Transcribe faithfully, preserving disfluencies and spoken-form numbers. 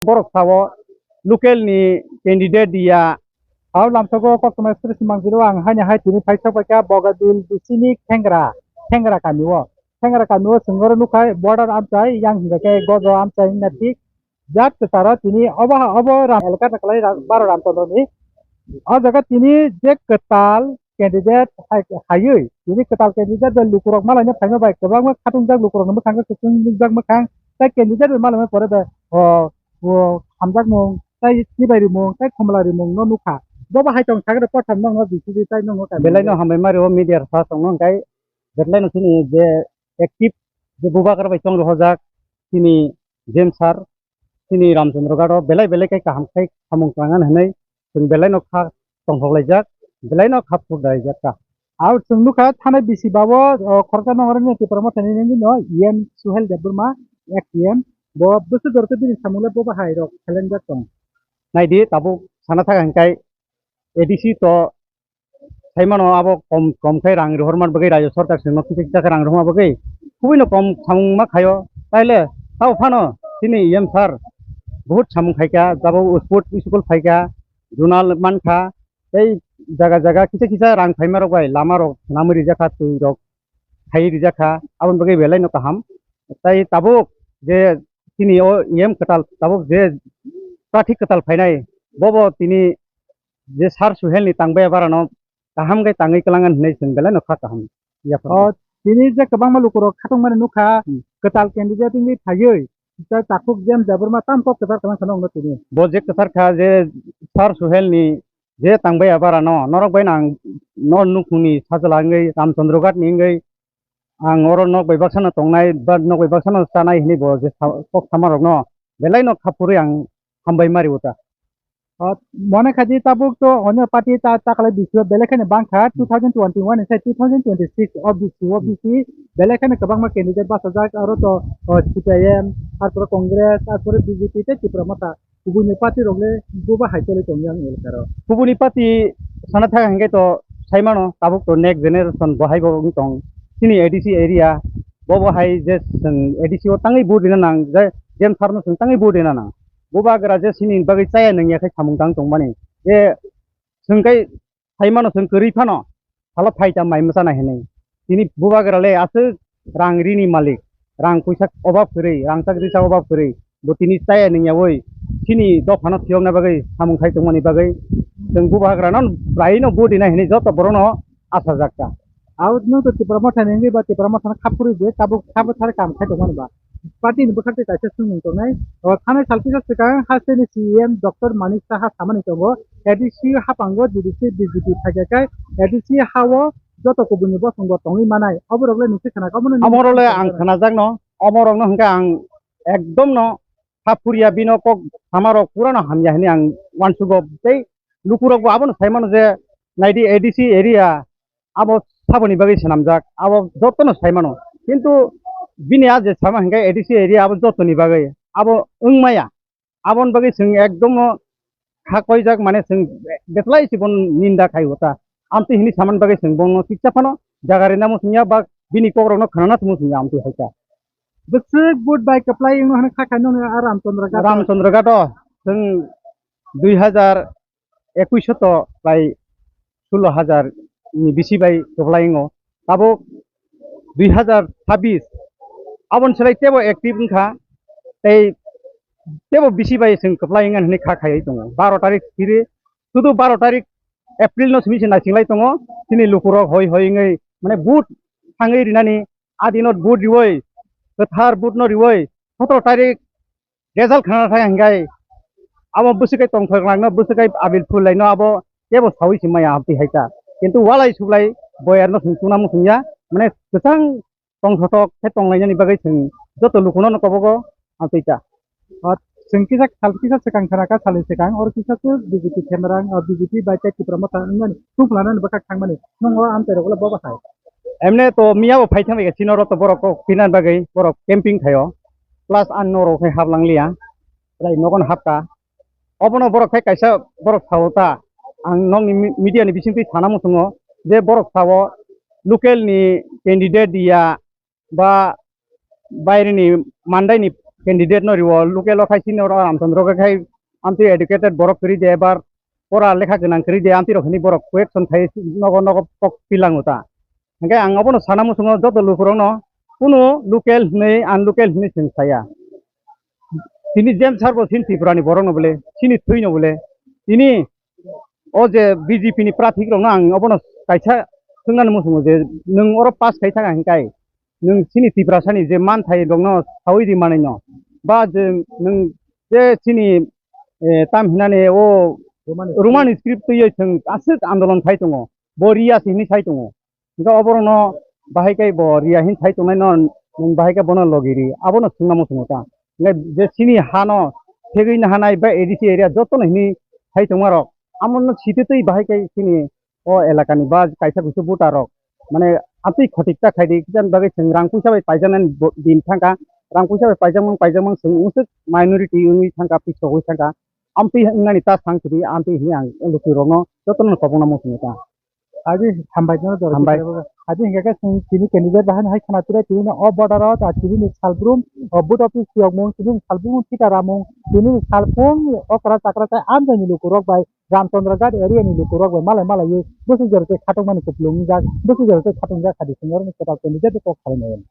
Borok sao local ni candidate ya. Hao lamsogo Koktwma Express ni mangpili o ang haini hai tini phai sok paikha Bogabil bisini Khengra, Khengra kami o. Khengra kami o chwng oro nukha border amchai yang hingkha khe gojo amchai wngya thik. Jat kwcharo tini obo ha-, obo ram elaka kwlai ra-, baro Ramchandra ni. O jaga tini je kwtal candidate hai, haiwi tini kwtal candidate bai lukurok malaina phaima bai kwbangma khatungjak lukurokni mwkhang khe kwchwng nukjak mwkhang tei candidate bai malaima pore bai o, o hamjakmung tei chibai rimung tei khumla rimung no nukha. Bobo hai tong sakhe kotham nokno bisidi tei nokno kami. Belai no hambai mari o media rwsa tongno hwnkhe belai no chini je active je bubagra bai tong rohorjak chini James sir chini Ramchandra Ghat o belai belai khe kaham khai samung tangna hinwi chwng belai no kha tongthok laijak, belai no kha phur da laijak kha. Aro chwng nukha thanai bisi babo, o, khoroksa nongorok ni Tipra Motha ni nini no E M Suhel Debbarma, ex E M, bo bwswk jora tei bini samung le bo bahai rok khelengjak tong. Naidi tabuk sana thaka hinkai A D C to saimano abo kom, kom khai rang rohorma bagwi rajyo sorkar sino kisa kisa khe rang rohorma bagwi kubui no kom samung ma khaio. Taile tao phano chini E M sir bahut samung khaikha, jabo sport school phaikha, junal mankha, tei jaga jaga kisa kisa rang phaima rok bai lama rok swnamwi rijak kha, twi rok khai rijak kha, aboni bagwi belai no kaham. Tai tabuk je chini o E M kwtal tabuk je prarthi kwtal phainai, bobo tini je sir Suhel ni tangbaya barano kaham khe tangwi kwlangan hinwi chwng belai no kha kaham yaphar. O, tini je kwbangma lukurok khatungmani nukha, Hmm. Kwtal candidate wngwi phaiwi, tei takhuk James Debbarma tam kok kwchar kwlang kheno wngno tini. Bo je kwchar kha je sir Suhel ni je tangbaya barano norok bai nang no nukhungni sajla wngwi Ramchandra Ghat ni wngwi ang oro nok bai baksano tongnai ba nok bai baksano chanai hinwi bo je sa-, kok samarokno belai no kha phurwi ang hambai mari o ta. O, mone khaidi tabuk to onyo party ta, ta kalai bisi o belai kheno bangkha, Hmm. two thousand twenty-one ni sai two thousand twenty-six o bisi o Hmm. bisi belai kheno kwbangma candidate bachajak, aro to, o, C P I M, arpore Congress, arpore B J P tei Tipra Motha. Kubuni party rok le buba hai choli tong yang elaka ro. Kubuni party sana thaka hingke to saimano tabuk to next generation bo hai bo wng tong. Chini A D C area bo bo hai je chwng A D C o tangwi vote rina nang, je James sir no chwng tangwi vote rina nang. Bubagra je chini bagwi chaya nangya khe samung tang tongmani. Je chwng kai phaimano chwng kwrwi phano, salo phaita mai mwchana hinwi. Tini bubagra le aswk rang rini malik, rang puisa obab kwrwi, rangchak richak obab kwrwi, bo tini chaya nungyaui chini dophano phiyokna bagwi samung khai tongmani bagwi chwng bubagrano bwlaino vote rina hinwi joto borokno achajakha. Abo nwng to Tipra Motha ni wngwi ba Tipra Motha no kha phurwi bo tabuk sabo thar kam khai tongmani ba. Party ni bwkhak tei kaisa swngmung tongnai. O thanai sal kisa swkang hasteni C E M Doctor Manik Saha samani tongo, A D C haphango J D C B J P phaikha khe A D C ha-o joto kubuni bosong bo tongwi manai. Oborok le nisi khna kha, omono nini Amoro le ang khnajakno, omorokno hwnkhe ang ekdom no kha phurya, bino kok samarok purano hamya hinwi ang uansugo. Tei lukurokbo abono saimano je naidi A D C area abo saboni bagwi swnamjak, abo jotono saimano. Kintu bini a je sama hwnkhe A D C area abo jotoni bagwi abo wngmaya. Aboni bagwi chwng ekdom no kha koijak, mane chwng betlai se bono ninda khai o ta. Amtwi hini samani bagwi chwng bono kisa phano jaga rina muchungya ba bini kokrokno khnana muchungya amtwi hai ta. Bwswk vote bai kwplai wngno hwnwi kha khai nokni a Ramchandra Ghat. Ramchandra Ghat o chwng dui hazar ekuish to bai sulo hazar ni bisi bai kwplai wngo. Tabuk dui hazar chabbish aboni slai tebo active wngkha, tei tebo bisi bai chwng kwplai wngya hwnwi kha khaiwi tongo. Baro tarik phiri, sudu baro tarik April no simi se naisinglai tongo, chini lukurok hoi hoi wngwi, mane, vote thangwi rinani, adi no vote riwi, kwthar vote no riwi, sotoro tarik result khna thang hingkai abo bwswk kai tongthok langno, bwswk kai abil phul laino abo kebo sawi se maya amtwi hai ta. Kintu walai sublai boyar no chwng tungna muchungya, mane kwchang tongthotok khe tonglainani bagwi chwng joto lukuno no kobogo amtwi ta. O, chwng kisa sal kisa swkang khna kha, salni swkang oro kisa se B J P khemarang, o, B J P bai tei Tipra Motha wngnani tungphlanani bwkhak thangmani. Nwng o amchairok le bobo hai. Emne to miya bo phai thangbai khe chini oro to borok kok phinan bagwi borok camping thaio. Plus ang norok khai hap lang liya. Lai nogon hap ta. Obono borok khai kaisa borok sao ta. Ang nokni mi-, media ni bisingtwi sana muchungo je borok sao local ni candidate ya ba baire ni mandai ni candidate no riwo, local o khai sini oro Ramchandra khai amtwi educated borok kwrwi de, ebar pora lekha gwnang kwrwi de, amtwi rok hini borok question khai nogo nogo kok pilango ta. Hingke ang obono sana muchungo joto lukurokno kunu local hinwi unlocal hinwi chwng saya. Tini James sir bo chini Tripura ni borok no bole, chini thwi no bole, tini o je B J P ni prathik rok no ang obono kaisa swngnani muchungo je nwng oro pass khai thaka hingkai nwng chini Tiprasa ni je manthai rok no sawi di manai no ba je nwng je chini, eh, tam hinani o Roman script twiwi chwng aswk andolon khai tongo, bo riya se hinwi sai tongo. Hingke oborokno bahai khe bo riya hin sai tongnai no, nwng bahai khe bono logi ri, abono swngna muchungo ta. Hingke je chini hano thegwi nahanai ba A D C area jotono hini sai tongmarok, amono sititwi bahai khe chini o elakani ba kaisa kusu voter rok, mane, amtwi khotik ta khaidi, kichani bagwi chwng rang puisa bai paijaknani bo-, din thangkha, rang puisa bai paijakmang, paijakmang chwng usuk minority wngwi thangkha, pisogwi thangkha, amtwi wngnani ta thang sidi, amtwi hini ang lukurokno jotono kopongna muchungo ta. Adi hambai no doro. Hambai. Adi hingke ke chwng tini candidate bahai hai khana tire tini o border o ta tini ni salbrum o vote office tiyok mung tini ni salbrum thika ramung tini ni salbrum okra chakra tai amjani lukurok bai Ramchandra Ghat area ni lukurok bai malai malai bwswk jora tei khatungmani kupulung wngjak bwswk jora tei khatungjakha di swngo oro ni kwtal candidate kok salai nai.